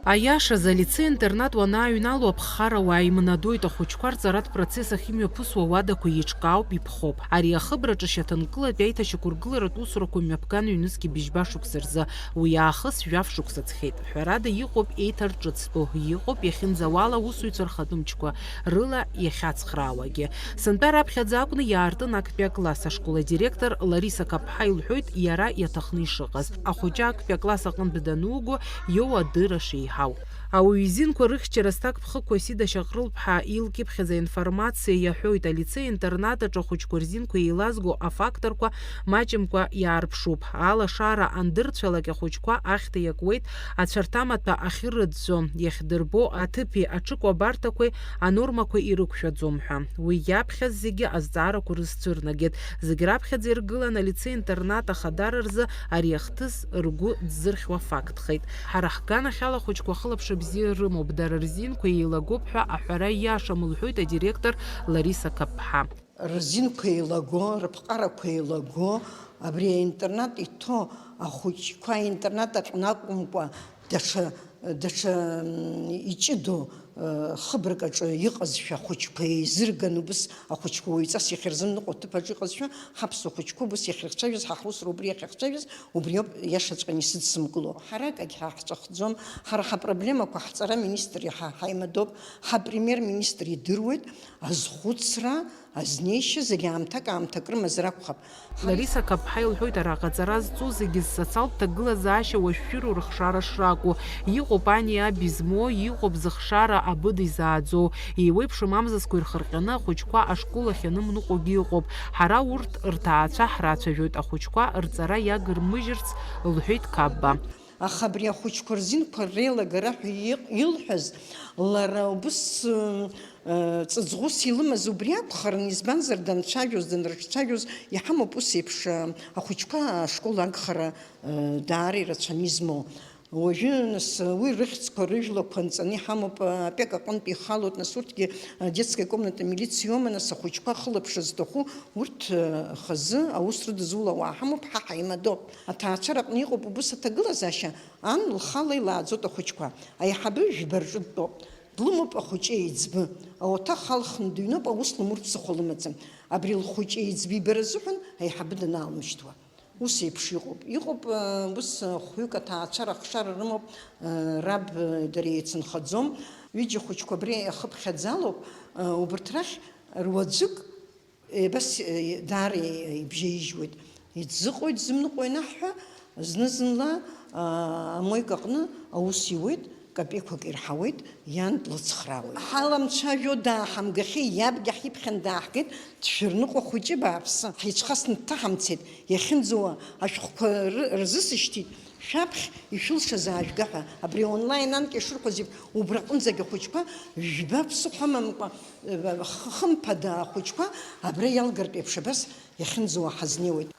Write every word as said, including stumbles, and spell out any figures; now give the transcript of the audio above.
Аиашаз, алицеи-интернат уанааҩнало, аԥхарра уааимнадоит, ахәыҷқәа рҵаратә процесс ахьымҩаԥысуа уадақәа еиҿкаауп, иԥхоуп. Ари ахыбраҿы шьаҭанкылатәи аиҭашьақәыргыларатә усурақәа мҩаԥган ҩнызқь быжьба шықәса рзы, уи аахыс жәаф шықәса ҵхьеит. Ҳәарада, иҟоуп еиҭарҿыцтәу, иҟоуп иахьынӡауала аусуҩцәа рхатәы мчқәа рыла иахьацхраауагьы. Сынтәа раԥхьаӡа акәны иаартын актәи акласс. Ашкол адиректор Лариса Каԥҳа илҳәоит иара иаҭахны ишыҟаз. Ахәыҷы актәи акласс аҟынтә дануго, иоуа адырра шеиҳау. Ауаҩы изинқәа рыхьчара зҭакԥхықәу Асида Шьаҟрылԥҳа илкьыԥхьаӡа информациа иаҳәоит, алицеи-интернат аҿы ахәыҷқәа рзинқәа еилазго афакторқәа маҷымкәа иаарԥшуп. Алашара андырцәалак, ахәыҷқәа ахьҭа иакуеит, ацәарҭамаҭәа ахьырыӡәӡәо, иахьдырбо аҭыԥи аҽыкәабарҭақәеи анормақәа ирықәшәаӡом ҳәа. Уи иаԥхьаз зегьы азҵаарақәа рызцәырнагеит. Зегь раԥхьаӡа иргылан алицеи-интернат ахадара рзы ари ахҭыс ргәы дзырхьуа фактхеит. Ҳара ҳганахьала ахәыҷқәа хылаԥшра бзиа рымоуп, дара рзинқәа еилагоуп ҳәа аҳәара ииашам, лҳәоит адиректор Лариса Каԥҳа. Рзинқәа еилаго, рыԥҟарақәа еилаго, абри аинтернат иҭоу ахәыҷқәа аинтернат аҟны акәымкәа, даҽа, даҽа, м, иҷыдоу, ы, хыбрак аҿы иҟазшәа ахәыҷқәа еизырган, убыс ахәыҷқәа уаҩҵас иахьырзымныҟәо аҭыԥ аҿы иҟазшәа, ҳаԥсуа хәыҷқәа убыс иахьрыхцәажәаз, ҳаусура убри иахьахцәажәаз, убриоуп иашаҵәҟьаны исыдсымкыло. Ҳара акагь ҳаҳҿахӡом, ҳара ҳапроблемақәа ҳҵара министр иаҳа ҳаимадоуп, ҳапремиер-министр идыруеит, азхәыцра, азнеишьа зегь аамҭак-аамҭак рымазар акәхап. Лариса Каԥҳа илҳәоит, араҟа аҵара зҵоу зегьы зсоциалтә ҭагылазаашьа уашәшәыроу рыхшара шракәу. Иҟоуп ани аби змоу, иҟоуп зыхшара абыда изааӡоу. Еиуеиԥшым амзызқәа ирхырҟьаны ахәыҷқәа ашкол ахь ианымныҟәогьы ыҟоуп. Ҳара урҭ рҭаацәа ҳрацәажәоит, ахәыҷқәа рҵара иагырмыжьырц, лҳәеит Қапба. Аха абри ахәыҷқәа рзинқәа реилагара ҳәа иҟ-, илҳәаз, лара убыс, ы, ы, ҵыҵӷәыс илымаз убри акәхарын, избанзар, данцәажәоз, данрыҿцәажәоз, иҳамоуп ус еиԥш, ы, ахәыҷқәа ашкол агхара, ы, даара ирацәаны измоу. Уажәы, нас, уи рыхьӡқәа, рыжәлақәа нҵаны иҳамоуп, ы, опека аҟынтә ихалоит, нас, урҭгьы, ы, детская комната милициоума, нас, ахәыҷқәа ахылаԥшра зҭаху, урҭ, ы, хазы аус рыдызулауа ҳамоуп, ҳа ҳаимадоуп. Аҭаацәараҟны иҟоуп убыс аҭагылазаашьа, ан лхала илааӡоит ахәыҷқәа. Аиҳабы жәба рҿы дтәоуп. Длымоуп ахәыҷы еиҵбы. Ауаҭах алхны дыҩноуп, аус лымурц ԥсыхәа лымаӡам. Абри лхәыҷы еиҵбы ибара азыҳәан аиҳабы данаалмышьҭуа. Ус еиԥш иҟоуп. Иҟоуп, э, ус, э, хәҩык аҭаацәара ахшара рымоуп, э, раб, э, дара еицынхаӡом. Ҩыџьа хәыҷқәа абри ахыԥхьаӡалоуп, э, убарҭ рахь руаӡәык Е, бас, е, даара, е, ибжьеижьуеит. Иӡыҟои дзымныҟәои анаҳҳәа, зны-зынла, аа, амойка аҟны аус иуеит, капеиқәак ирҳауеит, иан длыцхраауеит. Ҳаламцәажәо дааҳамгахьеи, иабгьы ҳиԥхьан дааҳгеит, дшәырныҟәа хәыҷы бааԥсы. Ҳицәхасны дҭаҳамцеит, иахьынӡауа ашәҟәқәа ры-, рзысышьҭит. Шәаԥхь ишәылшаз аажәга ҳәа, абри онлайн анкьа ишырҳәаз еиԥш, убраҟынӡагь ахәыҷқәа жәба ԥсыхәа амамкәа, э, х-, хымԥада ахәыҷқәа абра иалгартә еиԥш абас иахьынӡауа ҳазнеиуеит.